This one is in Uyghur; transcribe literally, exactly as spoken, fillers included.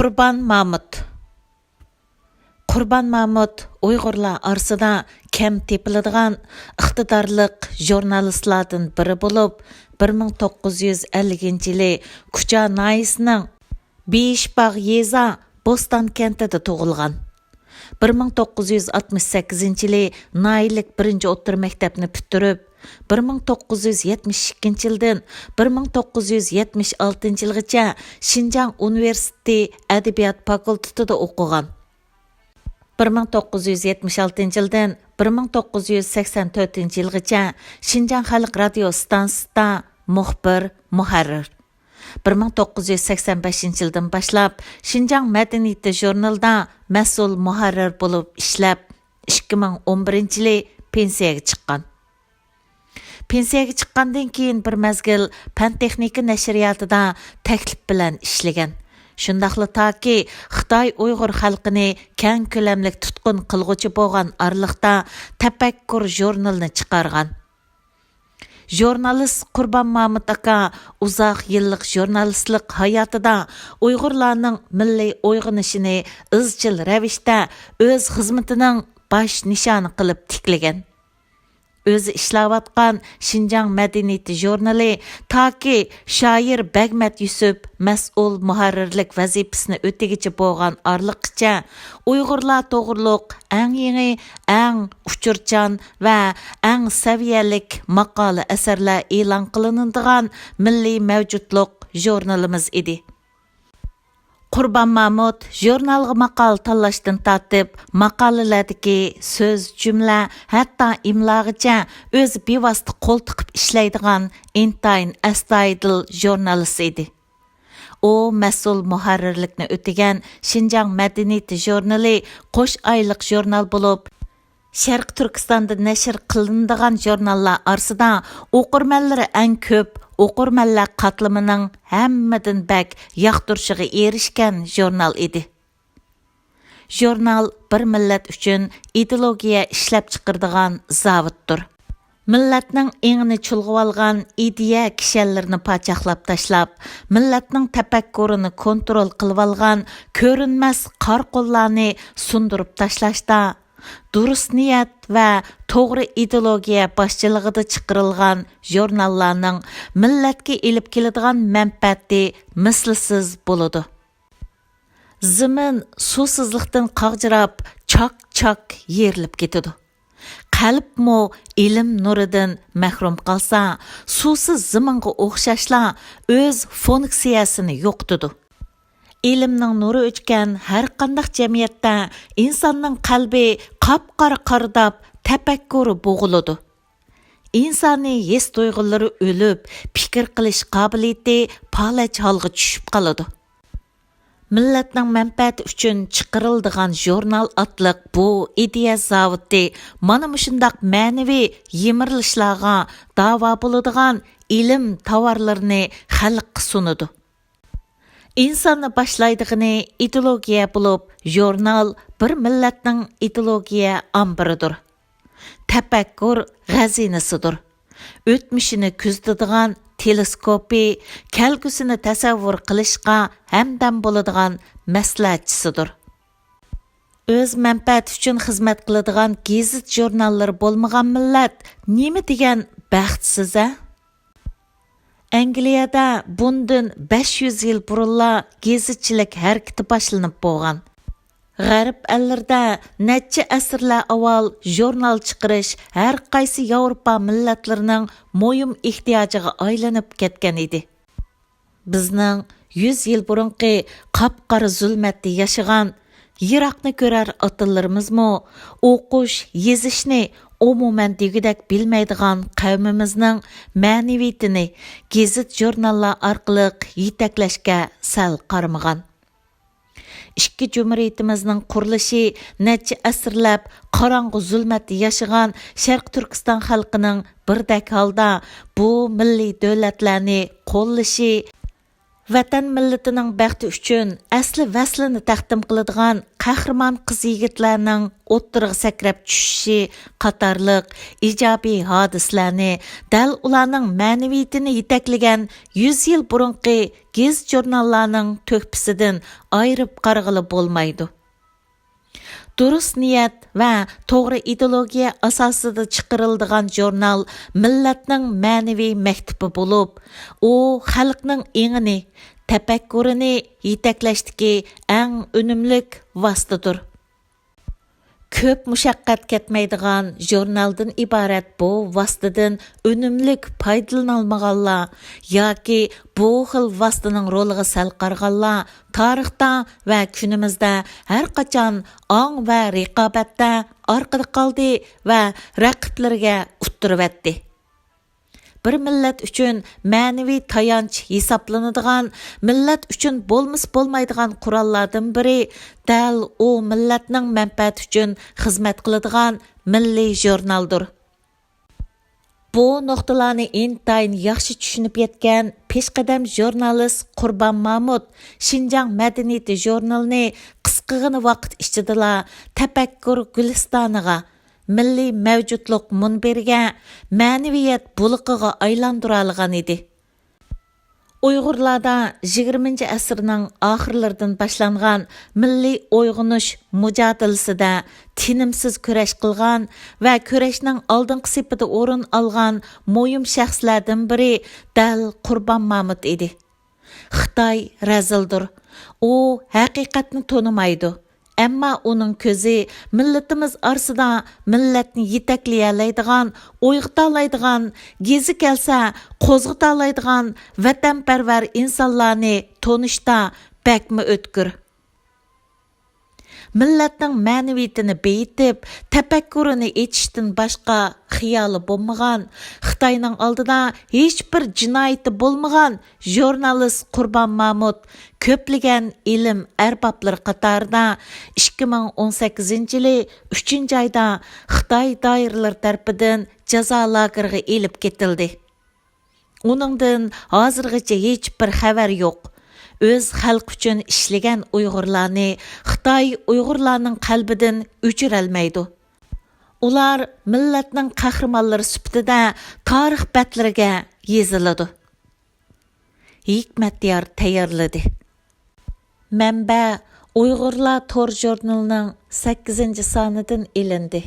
قۇربان مامۇت. قۇربان مامۇت ئۇيغۇرلار ئارىسىدا كەم تېپىلىدىغان ئىقتىدارلىق ژۇرنالىستلاردىن بىرى بولۇپ، بىر مىڭ توققۇز يۈز ئەللىكىنچى يىلى كۇچا ناھىيىسىنىڭ بېيىشباغ يېزا بوستان كەنتىدە تۇغۇلغان. بىر مىڭ توققۇز يۈز ئاتمىش سەككىزىنچى يىلى ناھىيەلىك بىرىنچى ئوتتۇرا مەكتەپنى پۈتتۈرۈپ، بىر مىڭ توققۇز يۈز يەتمىش ئىككىنچى يىلدىن بىر مىڭ توققۇز يۈز يەتمىش ئالتىنچى يىلغىچە شىنجاڭ ئۇنىۋېرسىتېتى ئەدەبىيات فاكۇلتېتىدا ئوقۇغان. بىر مىڭ توققۇز يۈز يەتمىش ئالتىنچى يىلدىن بىر مىڭ توققۇز يۈز سەكسەن تۆتىنچى يىلغىچە شىنجاڭ خەلق رادىيو ئىستانسىسىدا مۇخبىر، مۇھەررىر. بىر مىڭ توققۇز يۈز سەكسەن بەشىنچى يىلدىن باشلاپ شىنجاڭ مەدەنىيىتى ژۇرنىلىدا مەسئۇل مۇھەررىر بولۇپ ئىشلەپ، ئىككى مىڭ ئون بىرىنچى يىلى پېنسىيەگە چىققان. پېنسىيەگە چىققاندىن كېيىن بىر مەزگىل پەن-تېخنىكا نەشرىياتىدا تەكلىپ بىلەن ئىشلىگەن. شۇنداقلا تاكى خىتاي ئۇيغۇر خەلقىنى كەڭ كۆلەملىك تۇتقۇن قىلغۇچى بولغان ئارىلىقتا تەپەككۇر ژۇرنىلىنى چىقارغان. ژۇرنالىست قۇربان مامۇت ئاكا ئۇزاق يىللىق ژۇرنالىستلىق ھاياتىدا ئۇيغۇرلارنىڭ مىللىي ئويغىنىشىنى ئىزچىل رەۋىشتە ئۆز خىزمىتىنىڭ باش نىشانى قىلىپ تىكلىگەن. ئۆزى ئىشلەۋاتقان شىنجاڭ مەدەنىيىتى ژۇرنىلى تاكى شائىر بەگمەت يۈسۈپ مەسئۇل مۇھەررىرلىك ۋەزىپىسىنى ئۆتىگۈچى بولغان ئارىلىققىچە ئۇيغۇرلار توغرۇلۇق ئەڭ يېڭى، ئەڭ ئۇچۇرچان ۋە ئەڭ سەۋىيەلىك ماقالە ئەسەرلەر ئېلان قىلىنىدىغان مىللىي مەۋجۇتلۇق ژۇرنىلىمىز ئىدى. قۇربان مامۇت ژۇرنالغا ماقالە تاللاشتىن تارتىپ، ماقالىلەردىكى سۆز، جۈملە، ھەتتا ئىملاغىچە ئۆزى بىۋاسىتە قول تىقىپ ئىشلەيدىغان ئىنتايىن ئەستايىدىل ژۇرنالىست ئىدى. ئۇ مەسئۇل مۇھەررىرلىكنى ئۆتىگەن شىنجاڭ مەدەنىيىتى ژۇرنىلى قوش ئايلىق ژۇرنال بولۇپ، شەرقىي تۈركىستاندا نەشر قىلىنىدىغان ژۇرناللار ئارىسىدا ئوقۇرمەنلىرى ئەڭ كۆپ، ئوقۇرمەنلەر قاتلىمىنىڭ ھەممىدىن بەك ياقتۇرۇشىغا ئېرىشكەن ژۇرنال ئىدى. ژۇرنال بىر مىللەت ئۈچۈن ئىدېئولوگىيە ئىشلەپچىقىرىدىغان زاۋۇتتۇر. مىللەتنىڭ ئېڭىنى چۇلغىۋالغان ئىدىيە كىشەنلىرىنى پاچاقلاپ تاشلاپ، مىللەتنىڭ تەپەككۇرىنى كونترول قىلىۋالغان كۆرۈنمەس قارا قوللارنى سۇندۇرۇپ تاشلاشتا، دۇرۇس نىيەت ۋە توغرا ئىدېئولوگىيە باشچىلىقىدا چىقىرىلغان ژۇرناللارنىڭ مىللەتكە ئېلىپ كېلىدىغان مەنپەئەتى مىسلىسىز بولىدۇ. زېمىن سۇسىزلىقتىن قاغجىراپ، چاك-چاك يېرىلىپ كېتىدۇ. قەلبمۇ ئىلىم نۇرىدىن مەھرۇم قالسا، سۇسىز زېمىنغا ئوخشاشلا ئۆز فۇنكسىيەسىنى يوقىتىدۇ. ئىلىمنىڭ نۇرى ئۆچكەن ھەرقانداق جەمئىيەتتە ئىنساننىڭ قەلبى قاپقارا قارىداپ، تەپەككۇرى بوغۇلىدۇ. ئىنسانىي ھېس-تۇيغۇلىرى ئۆلۈپ، پىكىر قىلىش قابىلىيىتى پالەچ ھالغا چۈشۈپ قالىدۇ. مىللەتنىڭ مەنپەئەتى ئۈچۈن چىقىرىلىدىغان ژۇرنال ئاتلىق بۇ ئىدىيە زاۋۇتى مانا مۇشۇنداق مەنىۋى يىمىرىلىشلارغا داۋا بولىدىغان ئىلىم تاۋارلىرىنى خەلققە سۇنىدۇ. ئىنساننى باشلايدىغىنى ئىدېئولوگىيە بولۇپ، ژۇرنال بىر مىللەتنىڭ ئىدېئولوگىيە ئامبىرىدۇر. تەپەككۇر غەزىنىسىدۇر. ئۆتمۈشىنى كۆزىتىدىغان تېلېسكوپى، كەلگۈسىنى تەسەۋۋۇر قىلىشقا ھەمدەم بولىدىغان مەسلىھەتچىسىدۇر. ئۆز مەنپەئەتى ئۈچۈن خىزمەت قىلىدىغان گېزىت-ژۇرناللىرى بولمىغان مىللەت نېمە دېگەن بەختسىز-ە؟ ئەنگلىيەدە بۇندىن بەش يۈز يىل بۇرۇنلا گېزىتچىلىك ھەرىكىتى باشلىنىپ بولغان. غەرب ئەللىرىدە نەچچە ئەسىرلەر ئاۋۋال ژۇرنال چىقىرىش ھەر قايسى ياۋروپا مىللەتلىرىنىڭ مۇھىم ئېھتىياجىغا ئايلىنىپ كەتكەن ئىدى. بىزنىڭ يۈز يىل بۇرۇنقى قاپقارا زۇلمەتتە ياشىغان، يىراقنى كۆرەر ئاتىلىرىمىزمۇ ئوقۇش، يېزىشنى ئومۇمەن دېگۈدەك بىلمەيدىغان قەۋمىمىزنىڭ مەنىۋىيىتىنى گېزىت-ژۇرناللار ئارقىلىق يېتەكلەشكە سەل قارىمىغان. ئىككى جۇمھۇرىيىتىمىزنىڭ قۇرۇلۇشى نەچچە ئەسىرلەپ قاراڭغۇ زۇلمەتتە ياشىغان شەرقىي تۈركىستان خەلقىنىڭ بىردەك ھالدا بۇ مىللىي دۆلەتلەرنى قوللىشى ۋەتەن مىللىتىنىڭ بەختى ئۈچۈن ئەسلى ۋەسلىنى تەقدىم قىلىدىغان قەھرىمان قىز-يىگىتلەرنىڭ ئوتتۇرىغا سەكرەپ چۈشۈشى قاتارلىق ئىجابىي ھادىسىلەرنى دەل ئۇلارنىڭ مەنىۋىيىتىنى يېتەكلىگەن يۈز يىل بۇرۇنقى گېزىت-ژۇرناللارنىڭ تۆھپىسىدىن ئايرىپ قارىغىلى بولمايدۇ. دۇرۇس نىيەت ۋە توغرا ئىدېئولوگىيە ئاساسىدا چىقىرىلىدىغان ژۇرنال مىللەتنىڭ مەنىۋى مەكتىپى بولۇپ، ئۇ خەلقنىڭ ئېڭىنى، تەپەككۇرىنى يېتەكلەشتىكى ئەڭ ئۈنۈملۈك ۋاسىتىدۇر. كۆپ مۇشەققەت كەتمەيدىغان ژۇرنالدىن ئىبارەت بۇ ۋاسىتىدىن ئۈنۈملۈك پايدىلىنالمىغانلار ياكى بۇ خىل ۋاسىتىنىڭ رولىغا سەل قارىغانلار تارىختا ۋە كۈنىمىزدە ھەر قاچان ئاڭ ۋە رىقابەتتە ئارقىدا قالدى ۋە رەقىبلىرىگە ئۇتتۇرۇۋەتتى. بىر مىللەت ئۈچۈن مەنىۋى تايانچ ھېسابلىنىدىغان، مىللەت ئۈچۈن بولمىسا بولمايدىغان قوراللاردىن بىرى دەل ئۇ مىللەتنىڭ مەنپەئەتى ئۈچۈن خىزمەت قىلىدىغان مىللىي ژۇرنالدۇر. بۇ نۇقتىلارنى ئىنتايىن ياخشى چۈشىنىپ يەتكەن پېشقەدەم ژۇرنالىست قۇربان مامۇت شىنجاڭ مەدەنىيىتى ژۇرنىلىنى قىسقىغىنە ۋاقىت ئىچىدىلا تەپەككۇر گۈلىستانىغا، مىللىي مەۋجۇتلۇق مۇنبىرىگە، مەنىۋىيەت بۇلىقىغا ئايلاندۇرالىغان ئىدى. ئۇيغۇرلاردا يىگىرمىنچى ئەسىرنىڭ ئاخىرلىرىدىن باشلانغان مىللىي ئويغىنىش مۇجادىلىسىدە تىنىمسىز كۈرەش قىلغان ۋە كۈرەشنىڭ ئالدىنقى سېپىدە ئورۇن ئالغان مۇھىم شەخسلەردىن بىرى دەل قۇربان مامۇت ئىدى. خىتاي رەزىلدۇر. ئۇ ھەقىقەتنى تونۇمايدۇ. ئەمما ئۇنىڭ كۆزى مىللىتىمىز ئارىسىدا مىللەتنى يېتەكلىيەلەيدىغان، ئويغىتالايدىغان، گېزى كەلسە قوزغىتالايدىغان ۋەتەنپەرۋەر ئىنسانلارنى تونۇشتا بەكمۇ ئۆتكۈر. مىللەتنىڭ مەنىۋىيىتىنى بېيىتىپ، تەپەككۇرىنى ئېچىشتىن باشقا خىيالى بولمىغان، خىتاينىڭ ئالدىدا ھېچبىر جىنايىتى بولمىغان ژۇرنالىست قۇربان مامۇت كۆپلىگەن ئىلىم ئەربابلىرى قاتارىدا ئىككى مىڭ ئون سەككىزىنچى يىلى ئۈچىنچى ئايدا خىتاي دائىرىلىرى تەرىپىدىن جازا لاگېرىغا ئېلىپ كېتىلدى. ئۇنىڭدىن ھازىرغىچە ھېچبىر خەۋەر يوق. ئۆز خەلقى ئۈچۈن ئىشلىگەن ئۇيغۇرلارنى خىتاي ئۇيغۇرلارنىڭ قەلبىدىن ئۆچۈرەلمەيدۇ. ئۇلار مىللەتنىڭ قەھرىمانلىرى سۈپىتىدە تارىخ بەتلىرىگە يېزىلىدۇ. ھېكمەتيار تەييارلىدى. مەنبە: ئۇيغۇرلار تور ژۇرنىلىنىڭ سەككىزىنچى سانىدىن ئېلىندى.